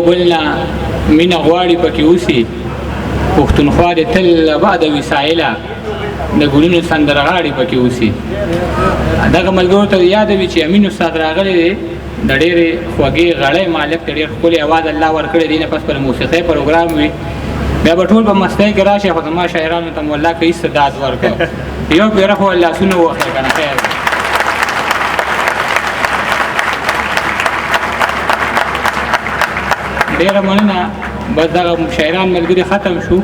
بل نه مینه غواړي پکې اوسي. پښتونخوا دې تل آباده وي، سایله د ګلونو سندرغاړي پکې اوسي. دغه ملګرو ته یاد وي چې امین استاد راغلی دی، د ډېرې خوږې غړی مالک دی، ډېر ښکلی اواز الله ورکړی دی. نه پس پر موسیقۍ پروګرام وي، بیا به ټول په مستۍ کې راشي. خو زما شاعرانو ته مو الله که هېڅ داد ورکړ، یو پیره خو لاسونه ووهئ که نه خیر. ډېره مننه. بس دغه شاعران ملګري ختم شو،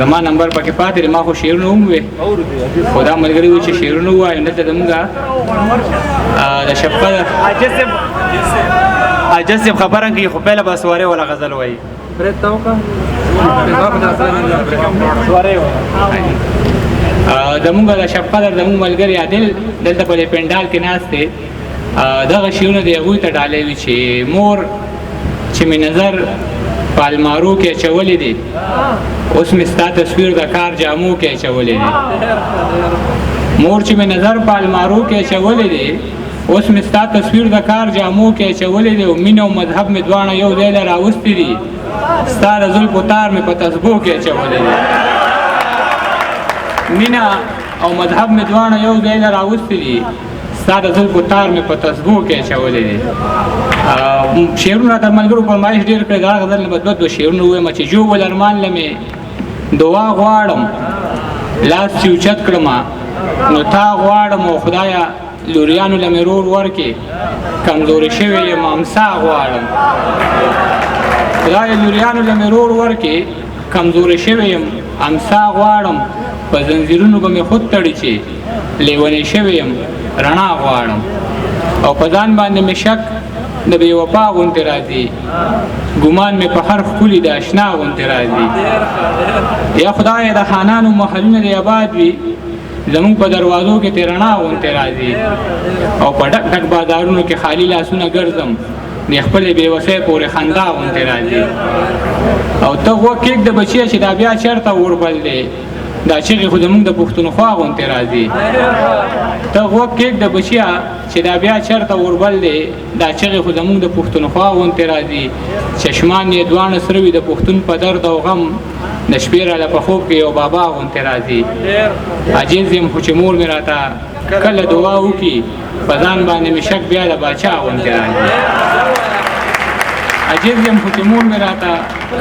زما نمبر پکې پاتې دی. ما خو شعرونه هم وې، خو دا ملګري وایي چې شعرونه ووایو. دلته زموږ د شفقه عاجز صاحب خبره کوي، خو پهله به سوارې ولا غزل وایي. زموږ د شفقه زموږ ملګری عادل دلته په دې پنډال کې ناست دی. دغه شعرونه د هغوی ته ډالۍ وي چې مور چې مې نظر په المارو کې اچولې دي، اوس مې ستا تصویر د کار جامو کې اچولې دي. مور چې مې نظر په المارو کې اچولې دي، اوس مې ستا تصویر د کار جامو کې اچولې دي. او مینه او مذهب مې دواړه یو ځای له راوستي دي، ستا د زلفو تار مې په تسبو کې اچولې دي. مینه او مذهب مې دواړه یو ځای له راوستي دي، ستا د زلفو تار مې په تسبو کې اچولې دي. شعرونه راته ملګرو فرمایش ډېر کړی، دا غزل نه به دوه دوه شعرونه ووایم. چې جو ول ارمان له مې دعا غواړم، لاس چې اوچت کړم نو تا غواړم. او خدایه لوریانو له مې رور ورکې، کمزورې شوې یم امسا غواړم. خدایه لوریانو له مې رور ورکې، کمزورې شوې یم امسا غواړم. په زنځیرونو به مې خود تړي چې لیونی شوی یم، رڼا غواړم. او په ځان باندې مې شک د بې وفا غوندې راځي، ګمان مې په هر ښکلي د اشنا غوندې راځي. یا خدایه د خانانو محلونه دې آباد وي، زموږ په دروازو کې ترې رڼا غوندې راځي. او په ډک ډک بازارونو کې خالي لاسونه ګرځم، د خپلې بې وسۍ پورې خندا غوندې راځي. او ته غوږ کېږده بچیه چې دا بیا چېرته اور بل دی، دا چغې خو زموږ د پښتونخوا غوندې راځي. ته غوږ کېږده بچیه چې دا بیا چېرته اوربل دی، دا چغې خو زموږ د پښتونخوا غوندې راځي. چشمان یې دواړه سره وي د پښتون په درد او غم، د شپې راله په خوب کې یو بابا غوندې راځي. عاجز یم خو چې مور مې راته کله دعا وکړي، په ځان باندې مې شک بیا د باچا غوندې راځي. عاجز یم خو چې مور مې راته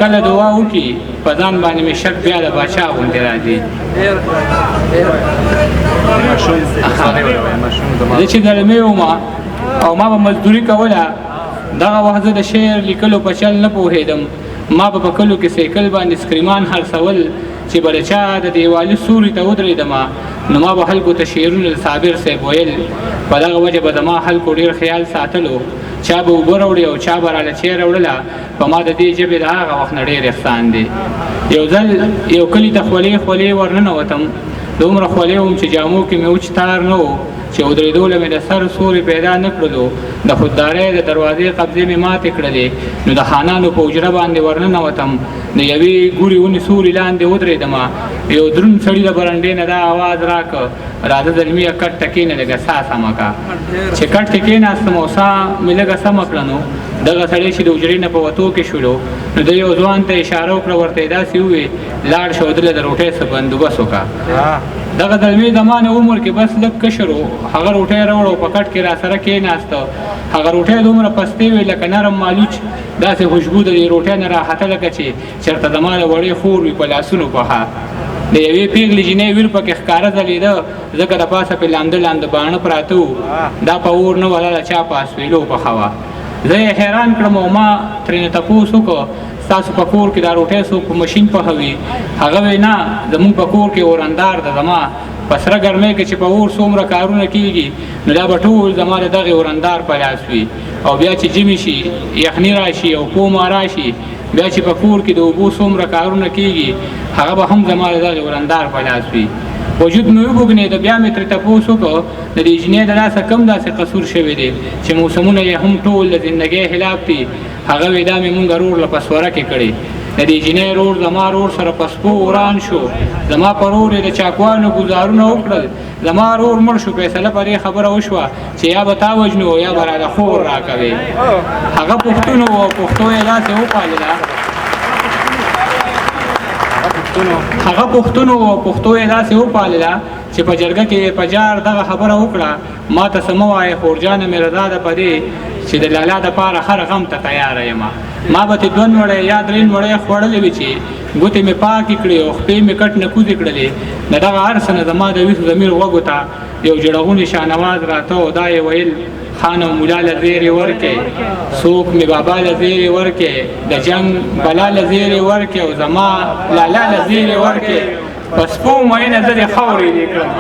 کله دعا وکړي، په ځان باندې مې شک بیا د باچا غوندې راځي. زه چې زلمی وم او ما به مزدوري کوله، دغه وخت زه د شعر لیکلو په چل نه پوهېدم. ما به په کلو کې سایکل باندې سکریمان خرڅول، چې به د چا د دیوالي سوري ته ودرېدم نو ما به خلکو ته شعرونه د صابر صاحب ویل. په دغه وجه به زما خلکو ډېر خیال ساتلو، چا به اوبه راوړې او چا به راله چای راوړله. په ما د دې ژبې د هغه وخت نه ډېر احسان دی. یو ځل یو کلي ته خولې خولې ورننوتم، دومره خولې وم چې جامو کې مې وچ تار نه و، چې ودرېدو له مې د سر سورې پیدا نه کړلو. د خوددارۍ د دروازې قبضې مې ماتې کړلې، نو د خانانو په حجره باندې ورننوتم. د یوې ګورې ونې سوري لاندې ودرېدم، یو دروند سړي د برنډې نه دا اواز راکړ، راځه زلمیه کټ ته کښېنه، لږه ساه سمه کړه. چې کټ کې کښېناستم او ساه مې لږه سمه کړه، نو دغه سړی چې د حجرې نه په وتو کې شولو، نو ده یو ځوان ته اشاره وکړه، ورته یې داسې وویل، لاړ شه او دله د روټۍ څه بندوبست وکړه. دغه زلمی زما نه عمر کې بس لږ کشر و، هغه روټۍ راوړه او په کټ کې راسره کښېناسته. هغه روټۍ دومره پستې وې لکه نرم مالوچ، داسې خوشبو د دې روټۍ نه راخته لکه چې چېرته زما د وړې خور وي په لاسونو پخه. د یوې پیغلې جینۍ ویر پکې ښکاره ځلېده، ځکه د پاسه پې لامده لامده باڼه پراته وو. دا په اور نه وه، دا د چا په اسویلو پخه وه. زه یې حیران کړم او ما ترېنه تپوس وکړ، ستاسو په کور کې دا روټۍ څوک په ماشین پخوي؟ هغه وی نه، زموږ په کور کې اورندار ده. زما په سره ګرمۍ کې چې په اور څومره کارونه کېږي، نو دا به ټول زما د دغې اورندار په لاس وي. او بیا چې ژمي شي، یخني راشي او کومه راشي، بیا چې په کور کې د اوبو څومره کارونه کېږي، هغه به هم زما د دغې اورندار په لاس وي. وجود مې وبوږنېده، بیا مې ترې تپوس وکړ، د دې جینۍ د لاسه کوم داسې قصور شوی دی چې موسمونه یې هم ټول د زندګۍ خلاف دي؟ هغه وی دا مې مونږ رور له په سوره کې کړې. د دې جینۍ رور زما رور سره په سپو وران شو، زما په رور یې د چاکوانو ګزارونه وکړل، زما ورور مړ شو، فیصله په دې خبره وشوه چې یا به تا وژنو یا به راله خور راکوې. هغه پښتون و او پښتو یې داسې وپالله. هغه پښتون و او پښتو یې داسې وپالله چې په جرګه کې یې په جار دغه خبره وکړه، ما ته څه مه وایې خورجانه مې رضا ده په دې چې د لالا دپاره هر غم ته تیاره یم. ما به ترې دوه نوړی یا درې نوړی خوړلې وي چې ګوتې مې پاکې کړې او خپې مې کټ نه کوزې کړلې. د دغه هر څه نه زما د ویښ ضمیر غوږو ته یو جړغونی شانواز راته او دا یې ویل، خان او مولا له زیرې ورکې، څوک مې بابا له زیرې ورکې، د جنګ بلا له زیرې ورکې او زما لالا له زیرې ورکې، په سپو مینه زه دې خاورې دې کړم.